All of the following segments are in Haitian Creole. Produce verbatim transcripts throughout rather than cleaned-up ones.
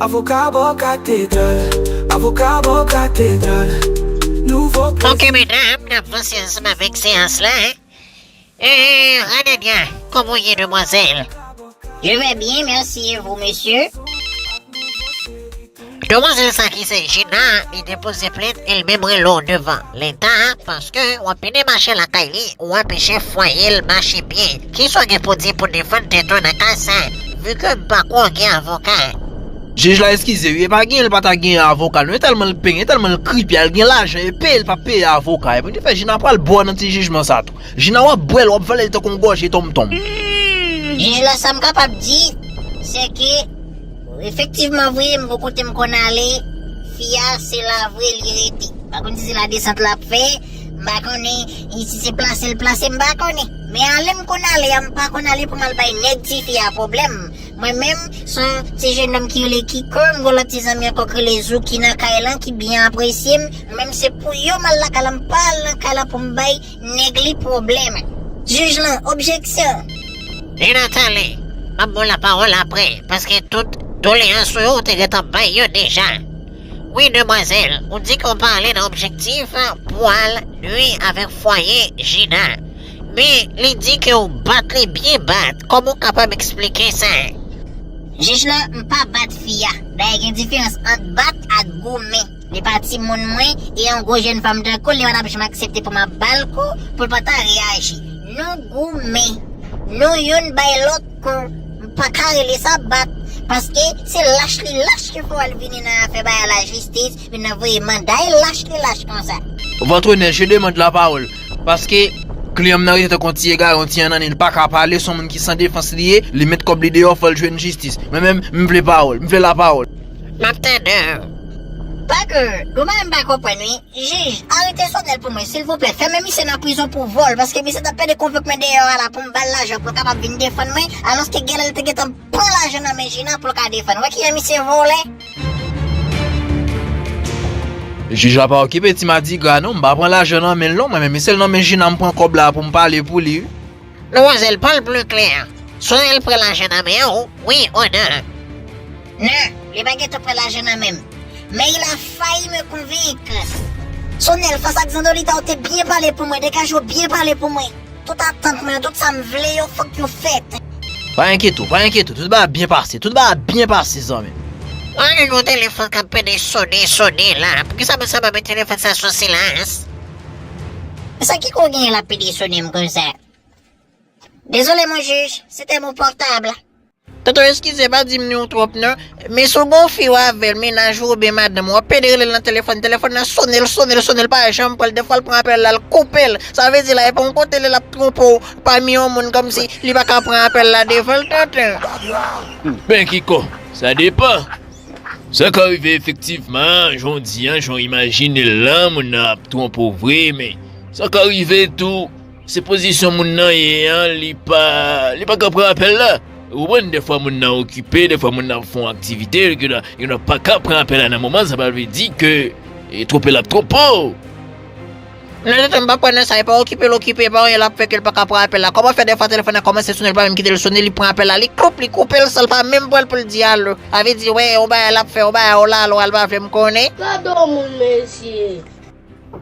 Avoka bò katedral, avoka bò katedral. Nouvo Ok, medam, n ap vanse ansanm avèk seyans la, hein? Eh, Anania, comment y est, demoiselle? Je vais bien, merci. Et vous, monsieur? Demoiselle sa ki se Gina, li depoze plent e l menm rele w devan Leta paske w ap pede mache lakay li, w anpeche fwaye l mache byen. Kisa w gen pou di pou defann tèt ou nan ka sa, vi ke m pa kwè w gen avoka? Jij la eskize wi, e pa genyen l pa ta genyen avoka non, e tèlman l penyen, e tèlman l kripi a, l gen lajan, e peye l p ap peye avoka, e pou n te fè Gina pral bwè nan ti jijman sa tou. Jina w ap bwè l, w ap vale l tankou yon gòje tonmtonm. Jij la, sa m kapab di, se ke, efektivman vre, m gon kote m konn ale, fi a, se la vre li rete. M pa konn si se la desant l ap fè, m pa konnen, e si se plase l plase, m pa konnen. Men ale m konn ale a, m pa konn ale pou m al bay nèg tifi a pwoblèm. Mwen menm, se yon ti jennonm ki rele Kiko, m gon lòt ti zanmi ankò ki rele Zouki nan kay lan, ki byen apresye m. Mwen menm, se pou yo m al lakay lan, m pa al nan kay lan pou m bay nèg li pwoblèm. Jij lan, objeksyon. Gina, tande, m ap ba w lapawòl apre, paske tout doleyans ou yo, ou te gentan bay yo deja. Wi, demwazèl, ou di ke w pa ale nan objektif pou al nwi avèk fwaye Gina. Men, li di ke w bat li byen bat. Kòman w kapab eksplike sa? Jij lan, m pa bat fi a. Dayè, gen diferans ant bat ak goumen. Li pa timoun mwen, e yon gwo jèn fanm tankou l, li pa t ap janm aksepte pou m ap ba l kou, pou l pa ta reyaji. Nou goumen. Nou youn bay lòt kou. M pa ka rele sa bat, paske se lach li lach ki fè w al vini nan afè bay a lajistis, vin nan voye manda e lach li lach konsa. Votre honneur, je demande la parole, paske kliyan m nan rete tankou yon ti egare, yon ti annanni, li pa ka pale, se yon moun ki san defans li ye, li met kòb li deyò, fò l jwenn jistis. Mwen menm, m vle pawòl, m vle lapawòl. M ap tande w. Parker, gon bagay m pa konprann wi. Jij, arete Sonèl pou mwen, silvouplè. Fèmen misye nan prizon pou vòl, paske misye t ap pede konvoke mwen deyò a la pou m ba l lajan pou l kapab vin defann mwen, alòske genlè l te gentan pran lajan nan men Gina pou l ka defann. Wè kijan misye vòlè? Jij la pa okipe ti madigra non, m pa pran lajan nan men l non, mwen menm, se l nan men Gina m pran kòb la pou m pale pou li wi. Demwazèl, pale pli klè. Sonèl pran lajan nan men w, wi ou non? Non, li pa gentan pran lajan nan men m. Mais il a failli me convaincre. Sonèl, fas ak Zandolita, ou te byen pale pou mwen, degaje w byen pale pou mwen. Tout atant mwen yo, tout sa m vle yo, fòk yo fèt. Pa enkyete w, pa enkyete w, tout bagay ap byen pase, tout bagay ap byen pase, zanmi m. Mwen gen yon telefòn k ap pede sone, sone la. Poukisa mwen sanble wè telefòn sa sou silans? Sa ki ko genyen l ap pede sone m konsa? Désolé, mon juge, c'était mon portable. Tonton, eskize, pa di m non twòp non. Men si w gon fi w avè l, mennaj ou oubyen madanm ou, w ap pede rele l nan telefòn, telefòn nan sone, l sone, l sone, l pa janm pran l, dèfwa l pran apèl la, l koupe l. Sa vle di la, e pa yon kote li l ap twonpe w pami yon moun kòmsi li pa ka pran apèl la devan l, tonton. Ben, Kiko, sa depann. Sa ka rive efektivman, jan w di an, jan w imajine l lan, moun nan ap twonpe w vre, men sa ka rive tou, se pozisyon moun nan ye an, li pa, li pa ka pran apèl la. Ou konprann, dèfwa moun nan okipe, dèfwa moun nan ap fè yon aktivite, li gen dwa, li gen dwa pa ka pran apèl la nan moman, sa pa vle di ke, e, twonpe l ap twonpe w. Non, tonton, m pa kwè nan sa, e pa okipe l okipe, e pa anyen l ap fè ke l pa ka pran apèl la. Kòman fè dèfwa telefòn nan kòmanse sone, l pa menm kite l sone, li pran apèl la, li koup, li koupe l san l pa menm pran l pou l di alo. Sa vle di, wè, yon bagay l ap fè, yon bagay, o la, alo, al pa vle m konnen. Gade yon moun, mesye.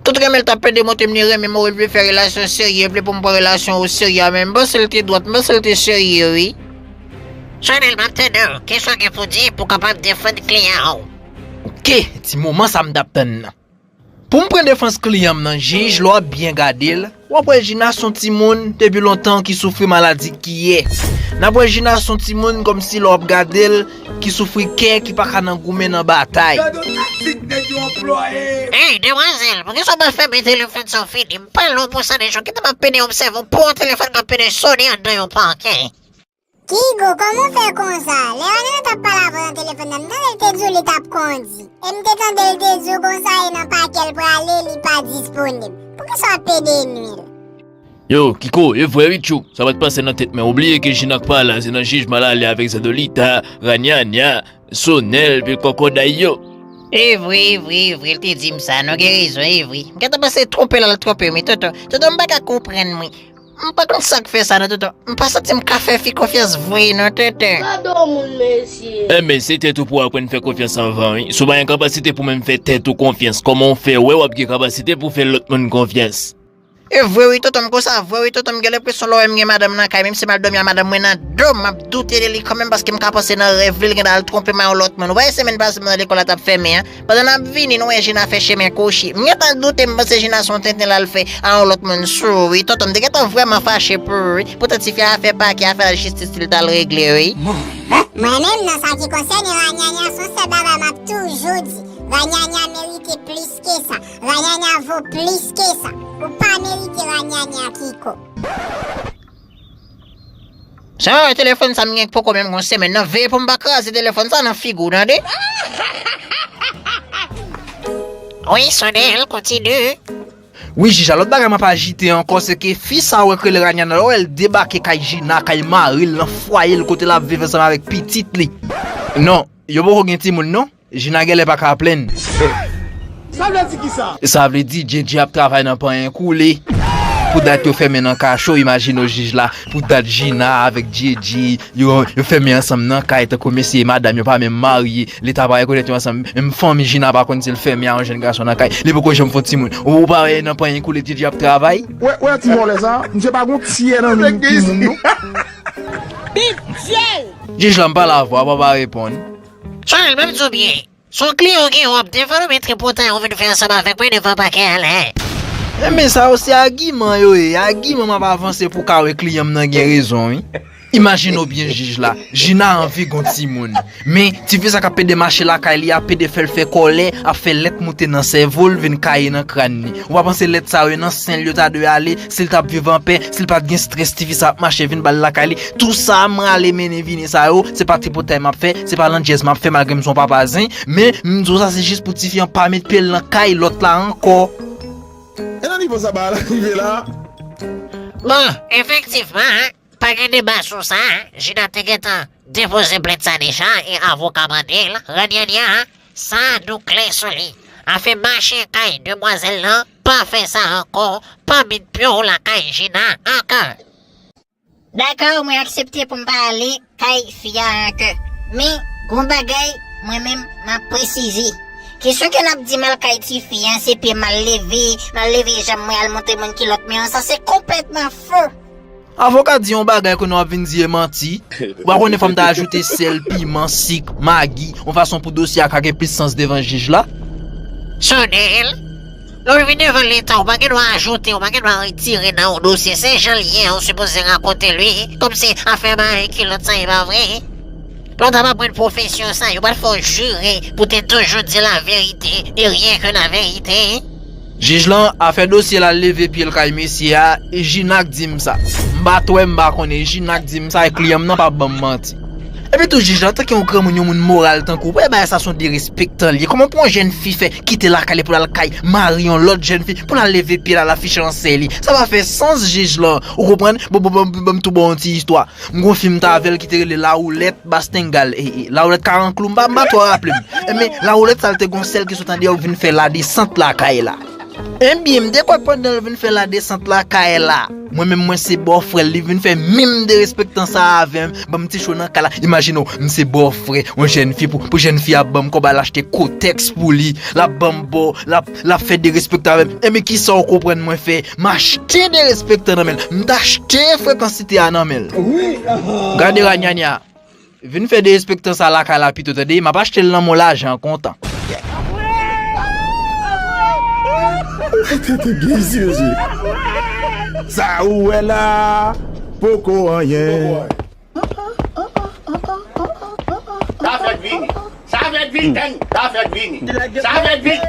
Tout renmen l t ap pede montre m li renmen m, ou vle fè relasyon serye, vle pou m pran relasyon o serye, men m panse l te dwat, m panse l te serye, wi. Sonèl, m ap tande w. Kisa w gen pou di pou w kapab defann kliyan w? Ok, ti moman sa m t ap tann nan. Pou m pran defans kliyan m nan, jij, lè w ap byen gade l, w ap wè Gina se yon timoun depi lontan ki soufri maladi kiyè. N ap wè Gina se yon timoun kòmsi lè w ap gade l, ki soufri kè, ki pa ka nan goumen nan batay. Gade yon taktik nèg yo anplwaye! Ey, demwazèl, poukisa w pa fèmen telefòn sa w fini? M pale w pou sa de jan, kite m ap pede obsève w pou yon telefòn k ap pede sone anndan yon pakè. Kigo, kòman w fè konsa? Lè Anana t ap pale avè w nan telefòn nan, m tande l te di w li t ap kondi. E m te tande l te di w konsa e nan pakè l prale, li pa disponib. Poukisa w ap pede nwi l? Yo, Kiko, e vre wi tjou. Sa pa t pase nan tèt mwen. Ou bliye ke Gina k pale la, se nan jijman l ale avèk Zandolita, Ranyanya, Sonèl, vil kòkòday yo. E vre, e vre, e vre, l te di m sa. Nou gen rezon, e vre. M gentan panse twonpe l al twonpe m wi, tonton. Tonton, m pa ka konprann mwen. M pa konn sa k fè sa non, tonton. M pa santi m ka fè fi konfyans vre non, tenten. Gade yon moun, mesye. Enben, se tèt ou pou w aprann fè konfyans anvan, wi. Si w pa gen kapasite pou menm fè tèt ou konfyans, kòman w fè wè w ap gen kapasite pou fè lòt moun konfyans? E vre wi, tonton, m konsa vre wi, tonton, m gen lenpresyon lè w wè m gen madanm nan kay, menm si m al dòmi a madanm mwen nan do m, m ap doute de li kanmenm, paske m ka panse nan rèv li, li gentan al twonpe m a yon lòt moun. Ou pa wè semèn pase m nan lekòl la t ap fèmen an? Pandan n ap vini, nou wè Jina fè chemen kwochi. M gentan doute, m panse Jina se yon tenten l al fè a yon lòt moun sou wi. Tonton, m te gentan vrèman fache pou ou wi. Poutan tifi a fè pakè, afè lajistis li t al regle wi. Mwen menm, nan sa ki konsène Ranyanya, se yon sèl bagay m ap toujou di. Ranyanya merite plis ke sa. Ranyanya vo plis ke sa. Ou pa merite Ranyanya, Kiko. Sa wè telefòn sa m gen poko menm gon semèn nan. Veye pou m pa kraze telefòn sa nan figi w, tande? Wi, Sonel, kontinye. Wi, jij la, lòt bagay m ap ajite ankò, se ke fi sa w wè k rele Ranyana, lè w wè l debake kay Jina, kay mari l, nan fwaye l, kote l ap viv ansanm avèk pitit li. Non, yo poko gen timoun, non. Jina genlè pa ka plenn. Sa vle di kisa? Sa vle di, Djedje ap travay nan panyen koule. Pou dat yo fèmen nan kacho, imajine w jij la. Pou dat Jina avèk Djedje, yo, yo fèmen ansanm nan kay, tankou mesye e madanm, yo pa menm marye. Leta pa rekonèt yo ansanm. Menm fanmi Jina pa konn si l fèmen a yon jèn gason nan kay. Li poko janm fè yon timoun. Ou pa wè nan panyen koule, Djedje ap travay? Wè, wè ti vòlè sa, misye pa gon tyè nan menm timoun, non. Big J! Jij la, m pale avè w, w pa reponn. Sonel, ban m di w byen. Se yon kliyan w gen, w ap devan nou, men tripotay ou vin fè ansanm avèk mwen devan pakè a la. Enben, sa yo se agiman yo ye. Agiman m ap avanse pou ka wè kliyan m nan gen rezon, wi. Imajine w byen jij la. Jina anvi gon timoun. Men, tifi sa k ap pede mache lakay li, ap pede fè l fè kòlè, ap fè lèt moute nan sèvo l, vin kaye nan kràn li. Ou pa panse lèt sa yo nan sen l yo ta dwe ale, si l t ap viv anpè, si l pa t gen estrès, tifi sa ap mache vin ba l lakay li. Tou sa m rale mennen vini sa yo, se pa tripotay m ap fè, se pa landjèz m ap fè malgre m se yon papa zen, men m di w sa se jis pou tifi an pa met pye l nan kay lòt la ankò. E nan nivo sa bagay la rive la? Bon, efektivman, pa gen deba sou sa, Jina te gentan depoze plent sa deja, e avoka mande l, Ranyanya, sa nou klè sou li. Afè mache kay demwazèl lan, pa fè sa ankò, pa met pye w lakay Jina ankò. Dakò, mwen aksepte pou m pa ale kay fi a ankò. Men, gon bagay, mwen menm, m ap presize. Kesyon ke n ap di m al kay tifi an, se pye m al leve, m al leve janm mwen al montre moun ki lòt men an, sa se konplètman fo. Avoka di yon bagay kounye w ap vin di e manti. Ou pa konnen fò m ta ajoute sèl, piman, sik, magi, yon fason pou dosye a ka gen plis sans devan jij la? Sonel, lè w vin devan leta, ou pa gen dwa ajoute, ou pa gen dwa retire nan yon dosye. Se jan l ye, ou sipoze rakonte l, wi. Kòmsi afè mari kilòt sa, e pa vre? Lè w t ap aprann pwofesyon sa, yo pral fè w jire pou te toujou di laverite e ryenke laverite. Jij lan, afè dosye l al leve pye l kay mesye a, e Jina k di m sa. M pa t wè, m pa konnen, e Jina k di m sa, e kliyan m nan pa ban m manti. Epi tou, jij la, antanke yon granmoun, yon moun moral tankou w, pa wè bagay sa se yon derespektan l ye. Kòman pou yon jèn fi fè kite lakay li pou l al kay mari yon lòt jèn fi, pou l al leve pye l al afiche nan sè li? Sa pa fè sans, jij lan. Ou konprann? Bon, bon, bon, bon, m tou ba w yon ti istwa. M gon fi m t avè l ki te rele Lawoulèt Bastengal. E, e, Lawoulèt Karanklou, m pa, m pa twò raple m. Enben, Lawoulèt sa l te gon sèl ki sot andeyò k vin fè ladesant lakay la. Enben, m te kwè pandan l vin fè ladesant lakay la, mwen menm mwen se bòfrè l, li vin fè menm derespektan sa avè m, ban m ti cho nan kay la. Imajine w, m se bòfrè, yon jèn fi pou, pou jèn fi ap ban m kòb al achte kotèks pou li, l ap ban m bò, l ap, l ap fè derespektan avè m. Enben, kisa w konprann mwen fè? M achte derespektan nan men l. M t achte frekansite a nan men l. Wi. Gade Ranyanya. Vin fè derespektan sa lakay la pito, tande. M ap achte l nan men w lajan kontan. Tete gen isi, mesye. Sa ou wè la, poko anyen. Sa fèk vini. Sa fèk vini, gang. Sa fèk vini. Sa fèk vini.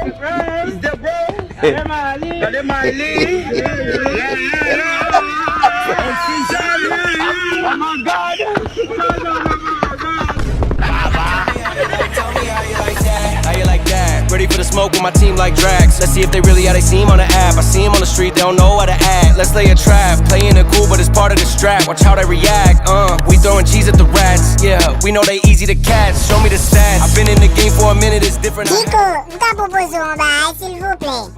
Gade Miley. Oh my God. How you like that? Ready for the smoke with my team like Drax. Let's see if they really how they seem on the app. I see 'em on the street, they don't know how to act. Let's lay a trap. Playing it cool, but it's part of the strap. Watch how they react. Uh, we throwing G's at the rats. Yeah, we know they easy to catch. Show me the stats. I've been in the game for a minute, it's different. Kiko, m ka pwopoze w yon bagay, silvouplè?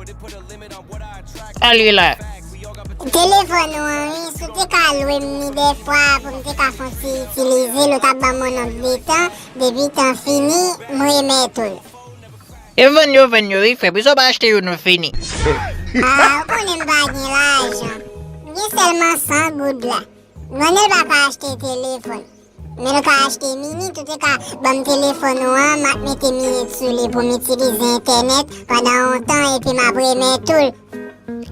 Sa l ye la? Telefòn ou an, wi, si w te ka lwe m li dèfwa pou m te ka fon ti itilize l, ou t ap ban m yon nonb de tan, depi tan fini, m remèt ou l. Yo vann yo, vann yo, wi, frè, poukisa w pa achte youn ou fini? Ah, ou konnen m pa gen lajan. M gen sèlman san goud la. M konnen l pa ka achte telefòn. Men l ka achte minit, ou te ka ban m telefòn ou an, m ap mete minit sou li pou m itilize entènèt pandan yon tan epi m ap remèt ou l.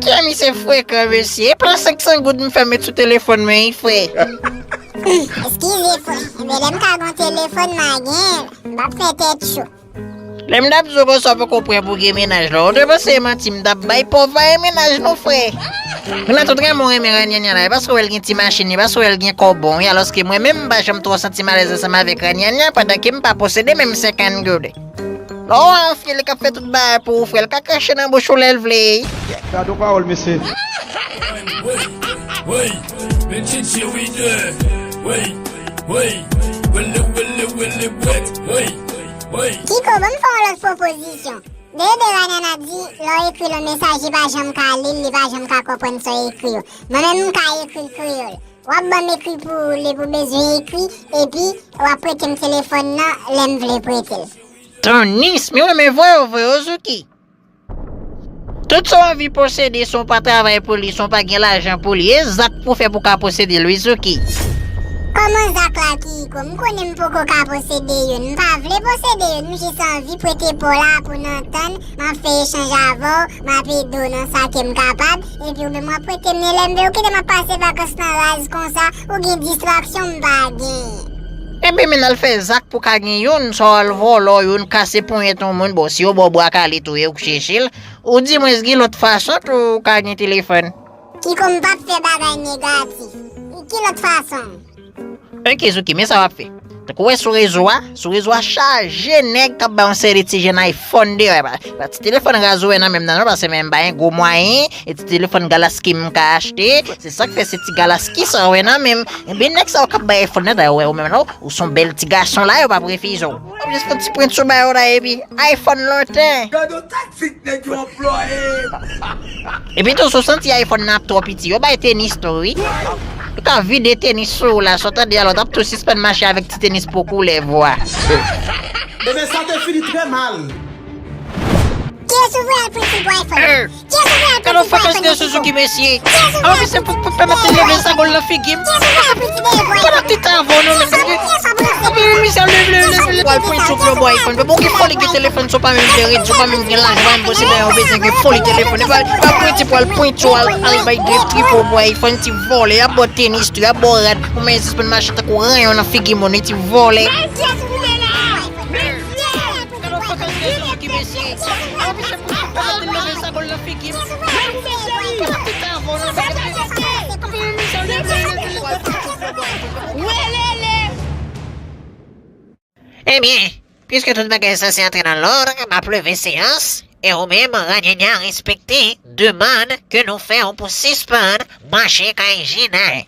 Kè misye frekan, mesye. E plan senk san goud m fè met sou telefòn mwen, wi, frè. Eskize, frè. Ebyen, lè m ka gon telefòn, m a gen l. M p ap fè tèt cho. Lè m t ap di w konsa w poko prè pou gen mennaj la, ou te panse e manti m t ap bay? Pòv pa gen mennaj non, frè. Moun nan tout renmen w renmen Ranianya la, e paske w wè l gen ti machin, e paske w wè l gen kò bon, wi, alòske mwen menm m pa janm twò santi m alèz ansanm avèk Ranianya, pandan ke m pa posede menm senkant goud. Lè w anfye li k ap fè tout bagay pou ou, frè, l ka krache nan bouch ou lè l vle. Gade yon pawòl, mesye. Kiko, ban m fè yon lòt pwopozisyon. Dèyè de Ranianya di, lè w ekri l yon mesaj, li pa janm ka li l, li pa janm ka konprann sa w ekri yo. Mwen menm, m ka ekri l kreyòl. W ap ban m ekri pou ou, lè pou bezwen ekri, epi w ap prete m telefòn nan lè m vle prete l. Tonis, men w renmen voye w voye w, Zouki. Tout sa w anvi posede, si w pa travay pou li, si w pa gen lajan pou li, e zak pou w fè pou w ka posede l, wi, Zouki. Kòman zak la, Kiko? M konnen m poko ka posede youn. M pa vle posede youn, m jis anvi prete pa w la pou n antann, m ap fè echanj avè w, m ap ede w nan sa ke m kapab, epi ou menm w ap prete m li lè m vle. Ou kite m ap pase vakans nan raz konsa, ou gen distraksyon m pa genyen. Ebyen, men al fè zak pou w ka gen youn, sa w al vòlò youn, kase ponyèt yon moun, bon, si yo ba w bwa kale tou, e ou k chèche l, ou di mwens gen lòt fason tou w ka gen telefòn. Kiko, m p ap fè bagay negatif. Ki lòt fason? Ok, Zouki, men sa w ap fè. Tankou w wè sou rezo a, sou rezo a chaje nèg k ap bay yon seri ti jèn iPhone deyò. E pa, e pa ti telefòn raz ou wè nan men m nan non, paske men m pa gen gwo mwayen, e ti telefòn Galaxy m ka achte, se sa k fè se ti Galaxy sa w wè nan men m. Ebyen, nèg sa yo k ap bay iPhone nan, dayè, w wè, ou menm la, ou s on bèl ti gason la, yo p ap refize w. W ap jis fè ti prent sou ba yo la, epi iPhone lontan. Gade yon taktik nèg yo anplwaye. Epi tou, si w santi iPhone nan ap twò piti, yo bay tenis tou, wi. Yo ka vide tenis sou ou la, sa w tande a la, w t ap tou sispann mache avèk ti tenis po koulè vwa. Ebyen, sa te fini trè mal. Kiyès ou vle al pran ti bwa iPhone? Kiyès ou vle al pran ti bwa iPhone? Gade yon fòkès de Suzuki, mesye. Anpi se pou pèmèt li leve zagol nan figi m. Pandan ti tan avan nou menm, epi misye leve, leve, leve, leve. Pral pran ti bwa iPhone. Bon, ki foli gen telefòn, si w pa menm gen redi, si w pa menm gen lajan, w pa menm posede, w bezwen gen foli telefòn. E pa, pa pran ti pral pran ti al, al bay de tripo bwa iPhone, ti vòlè, y ap ba w tenis tou, y ap ba w rad, ou menm sispann mache tankou ranyon nan figi moun, ti vòlè. Ebyen, piske tout bagay sanse antre nan lòd, m ap leve seyans, e ou menm, Ranianya, respekte demann ke nou fè w pou sispann mache kay Jina.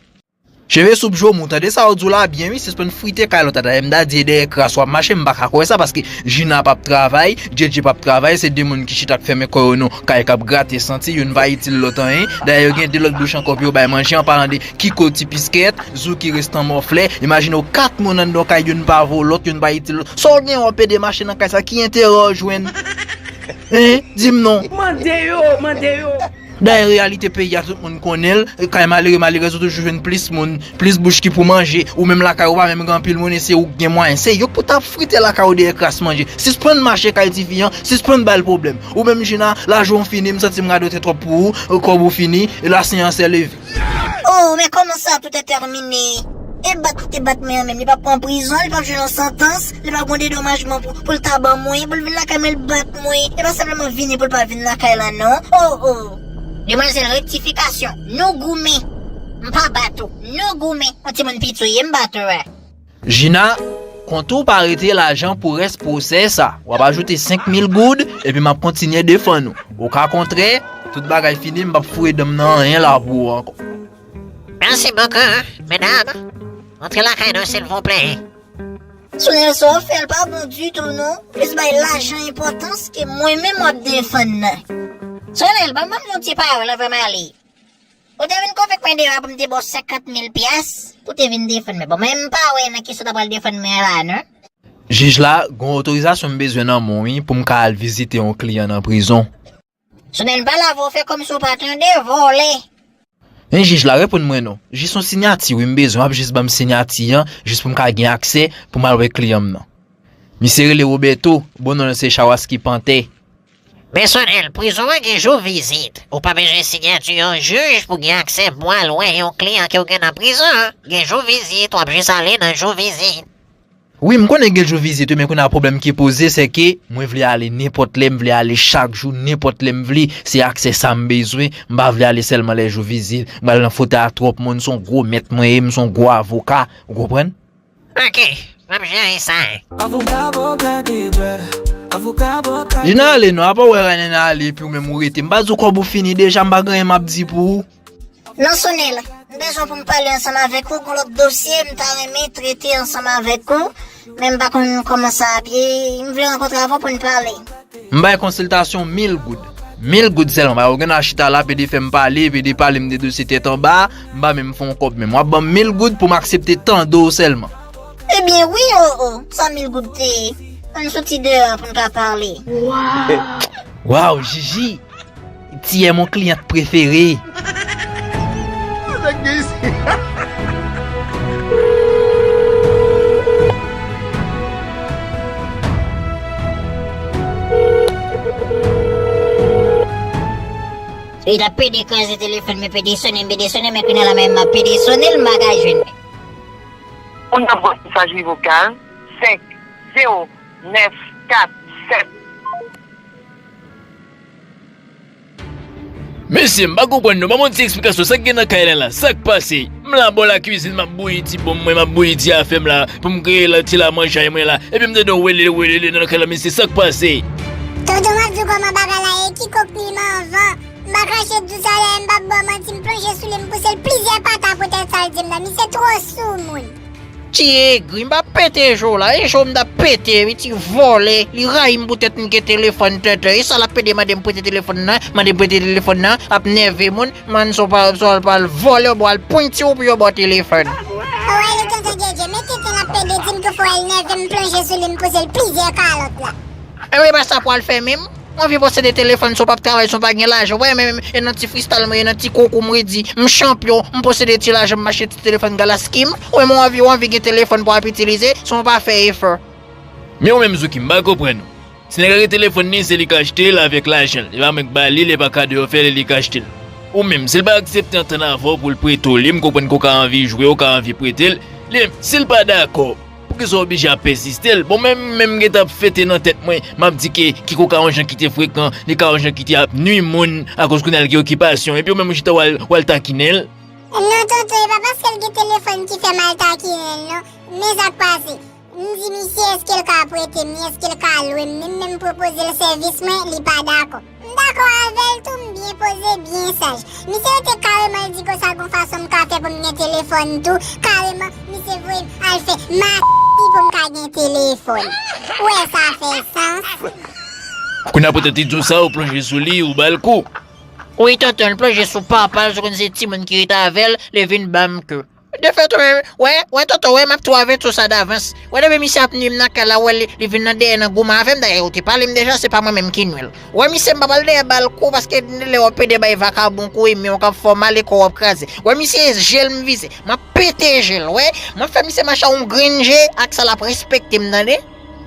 Cheve soup jomou, tande sa w di w la byen wi, sispann frite kay lòt la. Dayè m ta di e dèyè kras w ap mache, m pa ka kwè sa, paske Jina p ap travay, Djedje p ap travay, se de moun ki chita k fèmen kò yo nan kay k ap grate santi, youn pa itil lòt anyen. Dayè yo gen de lòt bouch ankò pou yo bay manje, an palan de Kiko ti piskèt, Zouki restan mòflè. Imajine w kat moun anndan yon kay, youn pa vo lòt, youn pa itil lòt. Sa w gen w ap ede mache nan kay sa, ki enterè w jwenn? Hein? Di m non. Mande yo, mande yo. Dayè reyalite peyi a tout moun konnen l, kay malere malerèz ou toujou jwenn plis moun, plis bouch ki pou manje, ou menm lakay ou pa menm gen anpil moun e se ou k gen mwayen, se yo k pou t ap frite lakay ou dèyè kras manje. Sispann mache kay tifi an, sispann ba l pwoblèm. Ou menm Jina, lajounen w fini, m santi m radote twòp pou ou, kòb ou fini, e la seyans è leve. Oh, men kòman sa tout est terminé? E bat li te bat mwen an menm, li pa pran prizon, li pa jwenn yon santans, li pa gon dedomajman pou, pou l ta ban mwen, pou l vin lakay mwen, l bat mwen. E pa senpleman vini pou l pa vin lakay la non. Oh, oh. Demwazèl, rektifikasyon, nou goumen. M pa bat ou, nou goumen. Yon timoun piti w ye, m bat ou, wè. Jina, kont ou pa rete lajan pou rès pwosè sa. W ap ajoute senk mil goud, epi m ap kontinye defann ou. Oka kontrè, tout bagay fini, m p ap foure dan m nan anyen la pou ou ankò. Mèsi bokou, medam. Antre lakay nou, silvouplè. Sonèl, sa w ap fè a pa bon ditou non. Plis bay lajan enpòtans ke mwen menm w ap defann nan. Sonèl, ban m, ban m yon ti pawòl anvan m ale. Ou te vin konvenk mwen deyò a pou m te ba w senkant mil pyès pou te vin defann mwen. Bon, men m pa wè nan kisa w ta pral defann mwen an la, non. Jij la, gen yon otorizasyon m bezwen nan men w, wi, pou m ka al vizite yon kliyan nan prizon. Sonèl, m pale avè w, fè kòmsi w pa tande, vòlè. Men jij la, reponn mwen non. Jis yon siyati, wi, m bezwen, w ap jis ban m siyati an, jis pou m ka gen aksè pou m al wè kliyan m nan. Misye rele Roberto, bon non l se Chawaski Pantè. Men Sonèl, prizon an gen jou vizit. Ou pa bezwen siyati yon jij pou gen aksè pou al wè yon kliyan ke w gen nan prizon an. Gen jou vizit, w ap jis ale nan jou vizit. Wi, m konnen gen jou vizit, wi, men kounye a pwoblèm ki poze, se ke mwen vle ale nenpòt lè, m vle ale chak jou, nenpòt lè m vle. Se aksè sa m bezwen. M pa vle ale sèlman lè jou vizit. M pral nan fotèy a twòp moun, se yon gwo mèt mwen ye, m se yon gwo avoka. Ou konprann? Ok, m ap jere sa. Avoka boka de dwè, avoka boka. Li nan ale non, apa w wè Ryan nan ale epi w menm ou rete. M pa di w kòb ou fini deja, m pa gen anyen m ap di pou ou. Non, Sonèl, m bezwen pou m pale ansanm avèk ou, gon lòt dosye m ta renmen trete ansanm avèk ou, men m pa konn kòman sa ap ye, m vle rankontre avè w pou n pale. M bay konsiltasyon mil goud. Mil goud sèlman, bay ou gen nan chita la, pede fè m pale, pede pale m de dosye tèt anba, m pa menm fè yon kòb menm. W ap ban m mil goud pou m aksepte tande w sèlman. Ebyen wi, o, o, sa mil goud te ye? Ann soti deyò pou n ka pale. Waw, Jiji! Ti è mon cliente préférée. Li t ap pede kraze telefòn, men pede sonnen, pede sonnen, men kounye a la menm m ap pede sonnen l, m pa ka jwenn li. Ou nan bwat mesaj vokal senk zewo nèf kat sèt. Mesye, m pa konprann non. Ban m yon ti eksplikasyon, sa k gen nan kay la la? Sa k pase? M la bò lakizin, m ap bouyi ti bonm mwen, m ap bouyi ti afè m la, pou m kreye la, ti lamanjay mwen la. Epi m tande w welele, welele nan kay la, mesye, sa k pase? Tonton, m ap di w kòman bagay la ye, kikòk li m anvan. M pa kache di w sa la, m p ap ba w manti, m plonje sou li, m pouse l plizyè pata pou tèt sa l di m nan. Misye twò soumoun. Ti egri, m pa pete je w la, e je w m t ap pete, wi, ti vòlè, li rayi m poutèt m gen telefòn tenten, e sa l ap pede mande m prete telefòn nan, mande m prete telefòn nan, ap nève moun, man sa w pa, sa w pa al vòlè, w ba w al pwenti w pou yo ba w telefòn. Ou wè li tonton Djedye, men tenten l ap pede di m tou fò, l nève m, plonje sou li, m pouse l plizyè kalòt la. Ebyen, e pa sa pou al fè menm. Ou anvi posede telefòn si w p ap travay, si w pa gen lajan. Ou pa wè menm, e nan ti freestyle mwen, e nan ti konkou m redi, m chanpyon, m posede ti lajan, m achte ti telefòn galaski m. Ou menm ou anvi, ou anvi gen telefòn pou w ap itilize, san w pa fè efò. Men ou menm Zouki, m pa konprann ou. Si nèg la gen telefòn li, se li k achte l avèk lajan l. E pa mwen k ba li l, e pa kado yo fè l, e li k achte l. Ou menm, si l pa aksepte antann avè w pou l prete w li, m konprann ke w ka anvi jwe, w ka anvi prete l. Li menm, si l pa dakò, poukisa w oblije ap pèsiste l? Bon, menm, menm m gentan ap fete nan tèt mwen, m ap di ke Kiko ka yon jan ki te frekan, li ka yon jan ki te ap nwi moun, akoz kounye a l gen okipasyon, epi ou menm ou chita w al, w al takinen l. Non, tonton, e pa paske l gen telefòn ki fè m al takinen l, non. Men sa k pase. M di misye èske l ka prete m li, èske l ka lwe m li, m menm pwopoze l sèvis mwen, li pa dakò. M dakò avè l tou, m byen poze, byen saj. Misye rete kareman, l di konsa gon fason m ka fè pou m gen telefòn tou. Kareman, misye voye m al fè mati pou m ka gen telefòn. Ou wè sa fè sans? Kounye a poutèt li di w sa, ou plonje sou li, ou ba l kou. Wi, tonton, l plonje sou papa l, sou konn se timoun ki rete avè l, li vin ban m kou. Defèt, wè, wè, wè, tonton, wè, m ap tou avèti w sa davans. Wè, depi misye ap nwi m nan kay la, wè, li, li vin nan dèyè nan goumen avè m. Dayè, ou te pale m deja, se pa mwen menm ki nwi l. Wè, misye, m pa pral dèyè ba l kou, paske lè w ap pede bay vakabon kou, men w k ap fè w mal e kò w ap kraze. Wè, misye, je l m vize. M ap pete je l, wè. M ap fè misye mache a yon grenn je, ak sa l ap respekte m, tande?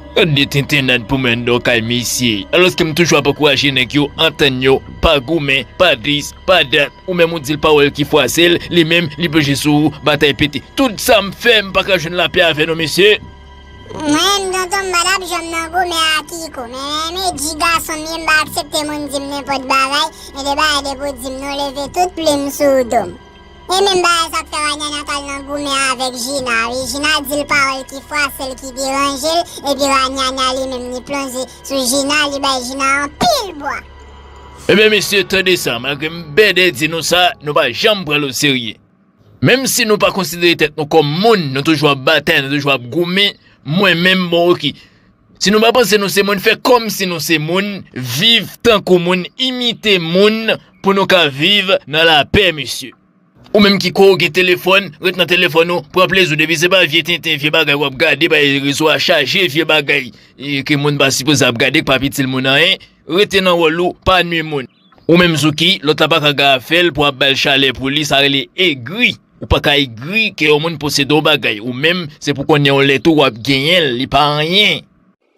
Gad de tentennad pou m anndan kay misye. Alòske m toujou ap ankouraje nèg yo antann yo, pa goumen, pa dis, pa dat. Ou menm ou di l pawòl ki fwase l, li menm, li plonje sou ou, batay pete. Tout sa m fè, m pa ka jwenn lapè avè nou, mesye. Mwen menm, tonton, m pa t ap janm nan goumen ak Kiko. Men, men, men, di gason m ye, m pa aksepte moun di m nenpòt bagay. Men de bagay depi w di m non, leve tout plim sou do m. E menm bagay sa k fè Ranyanya t al nan goumen avèk Jina, wi. Jina di l pawòl ki fwase l, ki deranje l, epi Ranyanya li menm li plonje sou Jina, li bay Jina anpil bwa. Ebyen, mesye, tande sa, malgre m bèdè di nou sa, nou pa janm pran l oserye. Menm si nou pa konsidere tèt nou kòm moun, nou toujou ap batay, nou toujou ap goumen, mwen menm, bon, oke. Si nou pa panse nou se moun, fè kòmsi nou se moun, viv tankou moun, imite moun, pou nou ka viv nan lapè, mesye. Ou menm ki kwè w gen telefòn, ret nan telefòn ou, pran plezi w. Depi se pa vye tenten, vye bagay w ap gade, bay rezo a chaje vye bagay, e, ke moun pa sipoze ap gade, k p ap itil moun anyen, rete nan wòl ou, pa nwi moun. Ou menm Zouki, lòt la pa ka ga fè l pou ap ba l chalè pou li, sa rele egri. Ou pa ka egri ke yon moun posede yon bagay. Ou menm, se pou konnen yon lè tou w ap genyen l, li pa anyen.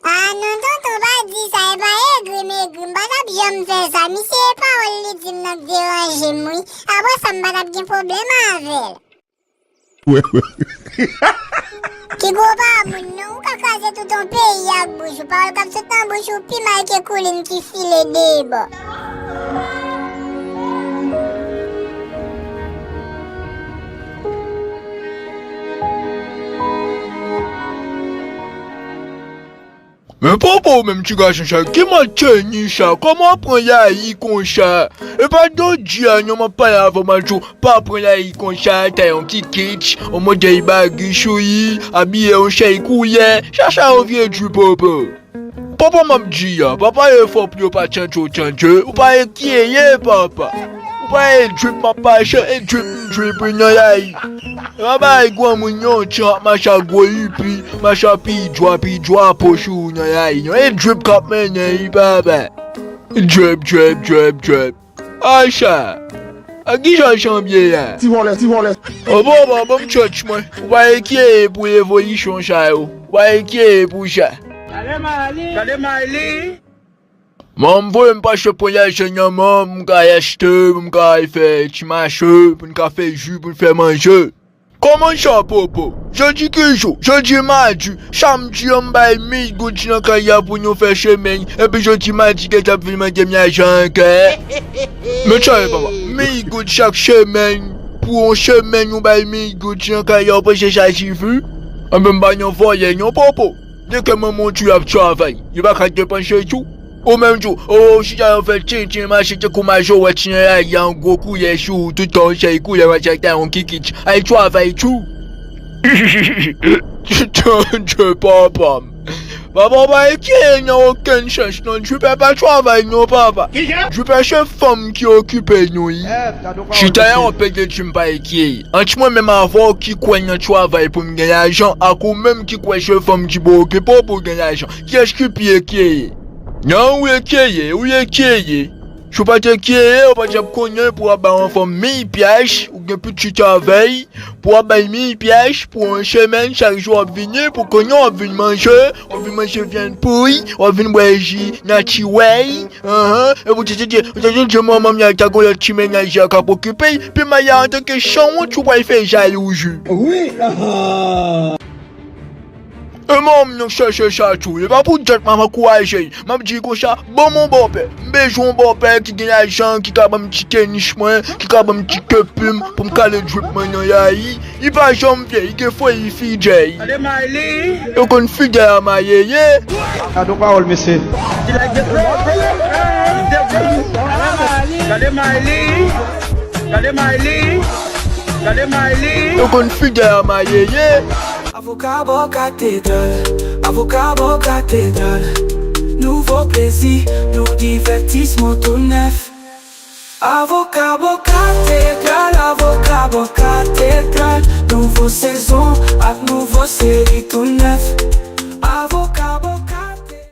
Ah non, tonton, pa di sa, e pa egri m egri, m pa t ap janm fè sa. Misye, e pawòl li di m nan k deranje m, wi. Apre sa, m pa t ap gen pwoblèm avè l. Ti gwo pa moun, non, ou ka kraze tout yon peyi ak bouch ou. Pawòl k ap sot nan bouch ou pi mal ke koulin ki file de bò. Men papa w menm ti gason sa, ki manteni sa, kòman w pran Yayi konsa? E pa jodi a non m ap pale avè w, m ap di w pa pran Yayi konsa, ta yon kikich, yon modèl bagi sou li, abiye yon sèl koulè, sa sa yo vye di papa. Papa m ap di a, papa yo fò pou yo pa tande w tande, ou pa enkyete papa. Ou pa e drip m ap mache, e drip m drip wi nan Yayi. E pa bay granmoun yon chan ap mache ak gwo ipi, mache ap pidjwa, pidjwa po sou ou nan Yayi non. E drip k ap mennen li papa. Drip, drip, drip, drip. Acha. A kijan chan ye a? Ti vòlè, ti vòlè. O bon, bon, bon, m chèch mwen. Ou pa enkyete pou evolisyon sa yo. Ou pa enkyete pou sa. Gade Mayli. Gade Mayli. Mwen, m voye m pa chèch pran lajan nan men w, m ka achte, m ka al fè ti mache, pou n ka fè ji, pou n fè manje. Kòman sa, papa? Jodi ki jou? Jodi madi. Samdi an, m bay mil goud nan kay la pou nou fè semèn. Epi jodi madi, gentan ap vin mande m lajan ankò. Men sa ye, papa. Mil goud chak semèn. Pou yon semèn, ou bay mil goud nan kay la, ou panse sa sifi? Anben, m pa yon vòlè, non, papa. Depi manman w tou ap travay, li pa ka depanse tou. Ou menm tou, ou chita yo fè tintin mache tankou majorèt nan lari a, yon gwo koulè sou ou, tout tan yon sèl koulè, mache ak yon kikich. Al travay tou. Tande papa m. Papa pa enkyete nan okenn sans non, Djouper pa travay non papa. Djouper se fanm ki okipe nou wi. Chita la w ap pede di m pa enkyete. Ant mwen menm avè w ki kwè nan travay pou m gen lajan, ak ou menm ki kwè se fanm ki pou okipe w pou w gen lajan. Kiyès ki pi enkyete? Non, ou enkyete, ou enkyete. Si w pa t enkyete, ou pa t ap konnen pou w ap bay yon fanm mil pyès, ou gen pitit avè l, pou w ap bay mil pyès pou yon semèn, chak jou w ap vini, pou kounye a w ap vin manje, w ap vin manje vyann poul, w ap vin bwè ji natirèl, anhan, epi w te, te, te, w te, te di manman m nan ta gon lòt ti mennaj la k ap okipe l, pi m al la antanke sanwont, ou pral fè jalouzi. Wi, anhan. E manman m nan chèche sa tou. E pa pou dèt m ap ankouraje l. M ap di l konsa, ban m yon bòpè. M bezwen yon bòpè ki gen lajan, ki ka ban m ti tenis mwen, ki ka ban m ti kepi m, pou m kale drip mwen nan lari. Li pa janm vye, li gen foli fidèl. Yo konn fidèl a mayeye. Gade yon pawòl, mesye. Gade Mayli. Gade Mayli. Gade Mayli. Yo konn fidèl a mayeye. Avoka bò katedral, avoka bò katedral. Nouvo plezi, nou divètisman tou nèf. Avoka bò katedral, avoka bò katedral. Nouvo sezon ak nouvo seri tou nèf.